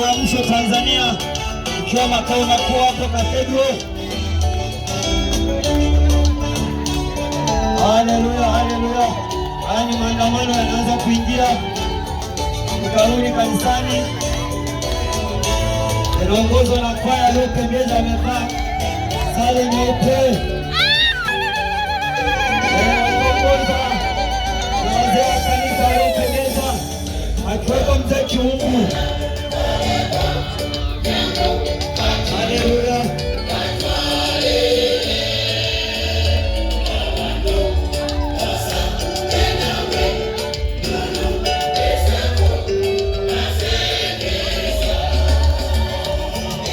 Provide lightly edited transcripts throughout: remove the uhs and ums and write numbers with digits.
Uamsho Tanzania, ikiwa makao makuu hapo Cathedral. Haleluya, haleluya! Haya ni maandamano yanaanza kuingia tukarudi kanisani, inaongozwa na kwaya aliyopendeza, amevaa sare nyeupe, inaongozwa na wazee wa kanisa waliopendeza, akiwepo mzee Kiungu. Haleluya.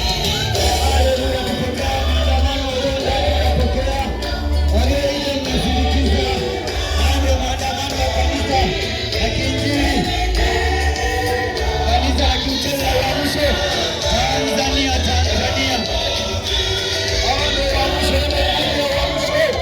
Haleluya, kupokea maandamano walio walio nje mnasindikiza. Haya ndio maandamano ya kanisa ya Kiinjili, kanisa la Kiuchumi la Uamsho Tanzania, Tanzania. Hawa ndio Uamsho, ndio Uamsho.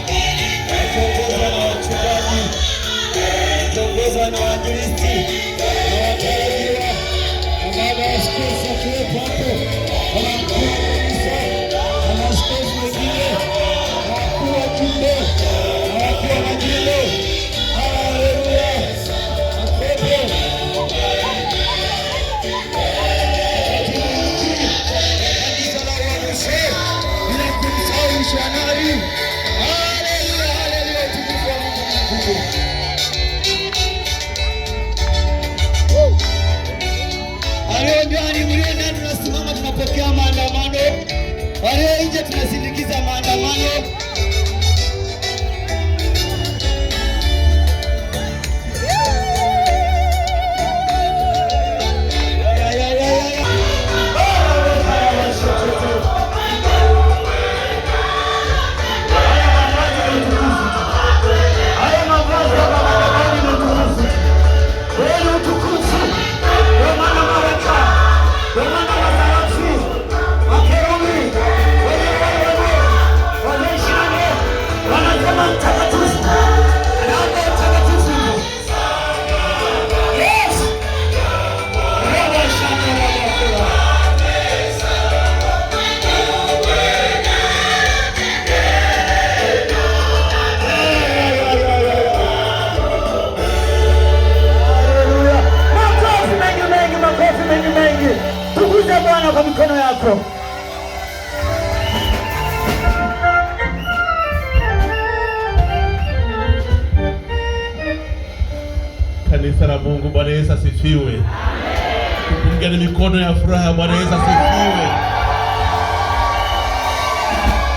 Wakiongozwa na wachungaji, wakiongozwa na wainjilisti na watarajiwa na baba askofu akiwepo hapo, baba mkuu wa kanisa na maaskofu wengine na wakuu wa jimbo na wakuu wa majimbo. Haleluya, akiwepo katibu mkuu wa kanisa la Uamsho, bila kumsahau mishonari. Haleluya, haleluya, utukufu wa Mungu ni mkubwa. Walio ndani, mlio ndani tunasimama tunapokea maandamano, walio nje tunasindikiza maandamano. Ya, ya, ya, ya, ya. Haya mavazi ni utukufu. Haya mavazi ya madhabahuni ni utukufu. Wewe ni utukufu. Ndio maana malaika, ndio maana maserafi, makerubi, wenye uhai wanne, wazee 24 wanasema mtakatifu. Anaomba utakatifu. Yes. Robo shaka robo kula. Haleluya. Makofi mengi mengi, makofi mengi mengi. Tukuze Bwana kwa mikono yako. Kanisa la Mungu, Bwana Yesu asifiwe. Tupungeni mikono ya furaha. Bwana Yesu asifiwe.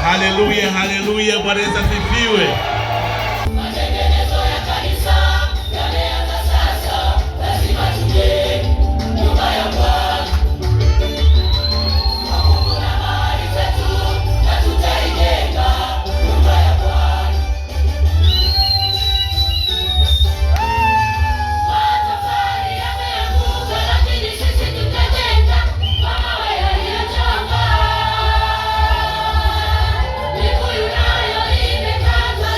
Haleluya, haleluya. Bwana Yesu asifiwe. Matengenezo ya kanisa yameanza sasa, lazima tujenge nyumba ya Bwana. Kwa nguvu na mali zetu, na tutaijenga nyumba ya Bwana. Matofali yameanguka, lakini sisi tutajenga kwa mawe yaliyochongwa. Mikuyu nayo imekatwa,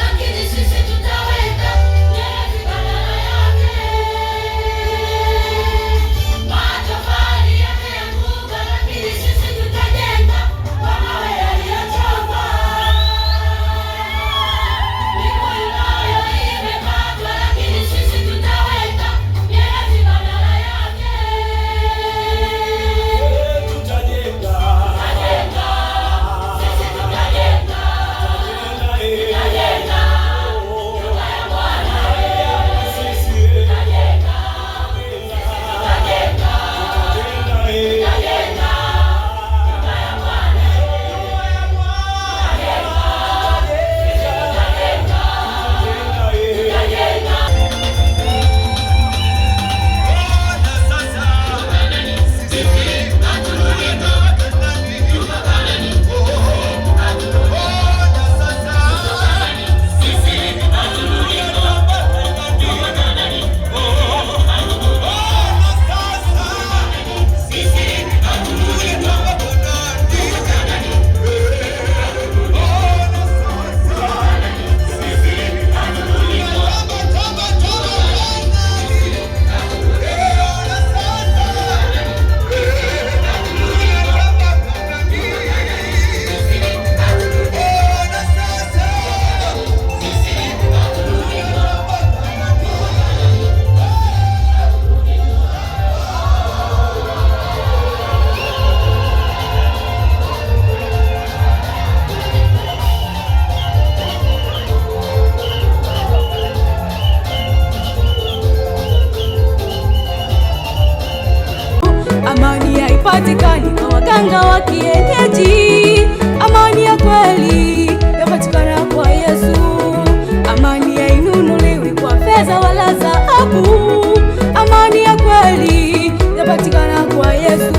hofu. Amani ya kweli yapatikana kwa Yesu.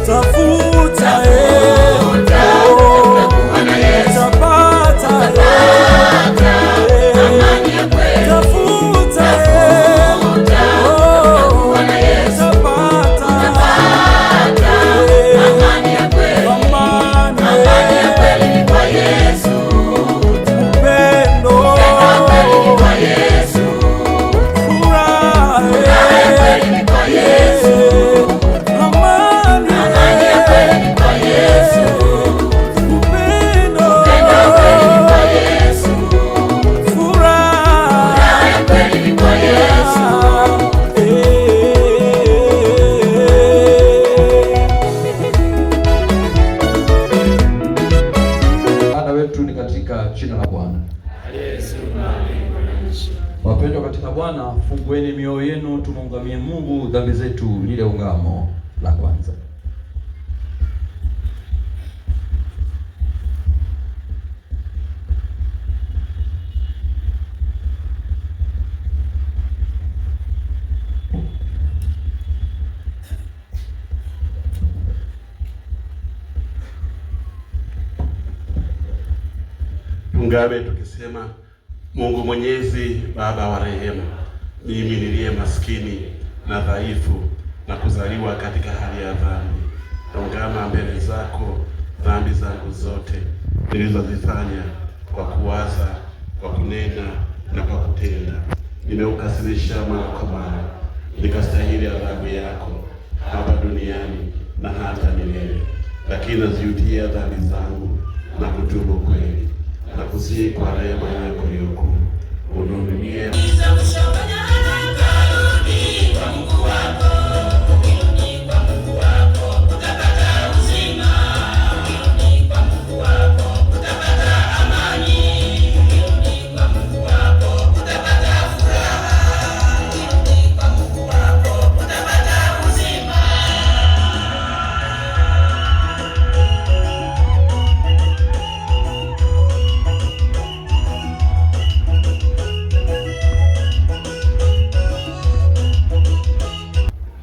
Tafuta, utapata. Tafuta, utapata. Amani, upendo, furaha, amani, upendo, furaha. Msaada wetu ni katika jina la Bwana. Wapendwa katika Bwana, fungueni mioyo yenu, tumuungamie Mungu dhambi zetu, lile ungamo la kwanza. Tungame tukisema, Mungu Mwenyezi, Baba wa rehema, mimi niliye maskini na dhaifu na kuzaliwa katika hali ya dhambi, naungama mbele zako dhambi zangu zote nilizozifanya kwa kuwaza, kwa kunena na kwa kutenda. Nimeukasirisha mara kwa mara, nikastahili adhabu yako hapa duniani na hata milele. Lakini nazijutia dhambi zangu na kutubu kweli, na kusihi kwa rehema yako iliyokuu unihurumie.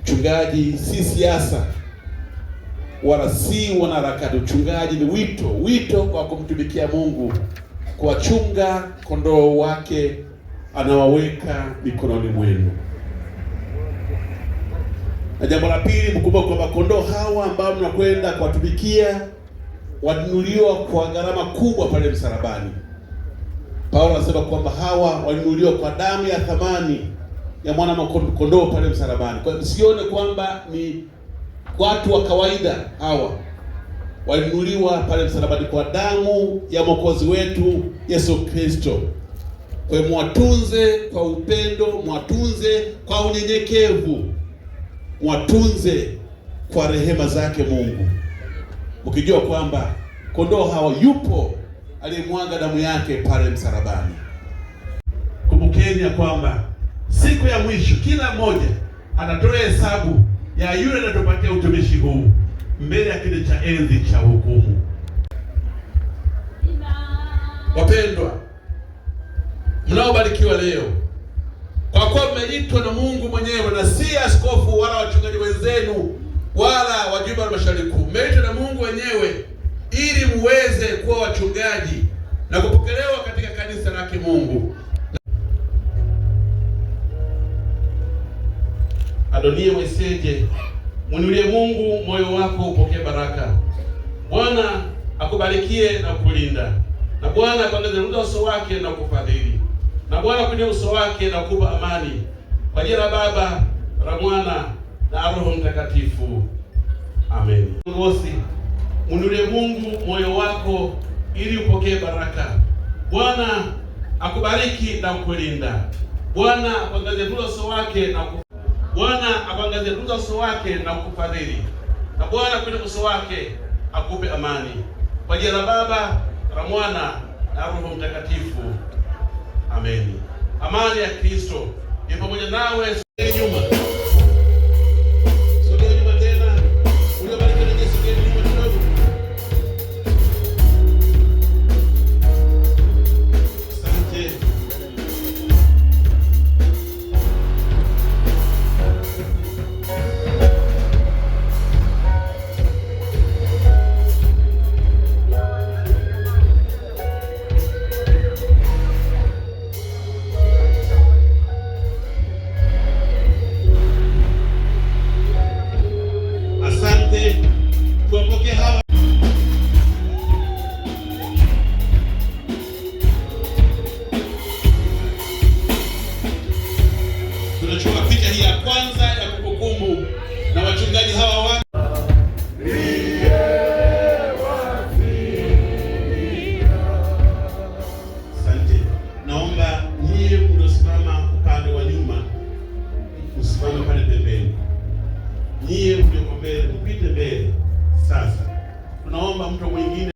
Uchungaji si siasa wala si wanaharakati. Uchungaji ni wito, wito wa kumtumikia Mungu, kuwachunga kondoo wake anawaweka mikononi mwenu. Na jambo la pili, mkumbuke kwamba kondoo hawa ambao mnakwenda kuwatumikia walinunuliwa kwa gharama kubwa pale msalabani. Paulo anasema kwamba hawa walinunuliwa kwa damu ya thamani ya mwana kondoo pale msalabani. Kwa hiyo msione kwamba ni watu wa kawaida, hawa walinunuliwa pale msalabani kwa damu ya Mwokozi wetu Yesu Kristo. Kwa hiyo mwatunze kwa upendo, mwatunze kwa unyenyekevu, mwatunze kwa rehema zake Mungu, mkijua kwamba kondoo hawa yupo aliyemwaga damu yake pale msalabani. Kumbukeni ya kwamba siku ya mwisho kila mmoja atatoa hesabu ya yule anatupatia utumishi huu mbele ya kile cha enzi cha hukumu. Wapendwa mnaobarikiwa leo, kwa kuwa mmeitwa na Mungu mwenyewe na si askofu wala wachungaji wenzenu wala wajumbe wa halmashauri kuu, mmeitwa na Mungu wenyewe ili muweze kuwa wachungaji na kupokelewa katika kanisa lake Mungu. Adonia Mweseje, mwinulie Mungu moyo wako upokee baraka. Bwana akubarikie na kukulinda, na Bwana akuangazie uso wake na kukufadhili, na Bwana akuinulie uso wake na kukupa amani. Kwa jina la Baba la Mwana na Roho Mtakatifu, amen. Ngosi, mwinulie Mungu moyo wako ili upokee baraka. Bwana akubariki na kukulinda. Bwana akuangazie uso wake na Bwana akuangazie uso wake na kukufadhili, na Bwana akuinulie uso wake akupe amani. Kwa jina la Baba la Mwana na Roho Mtakatifu, amen. Amani ya Kristo ni pamoja nawe. Sogea nyuma, sogea nyuma tena, uliobarikiwa na Yesu, sogea nyuma kidogo. Asante. Tunachukua picha hii ya kwanza ya kumbukumbu na wachungaji hawa wa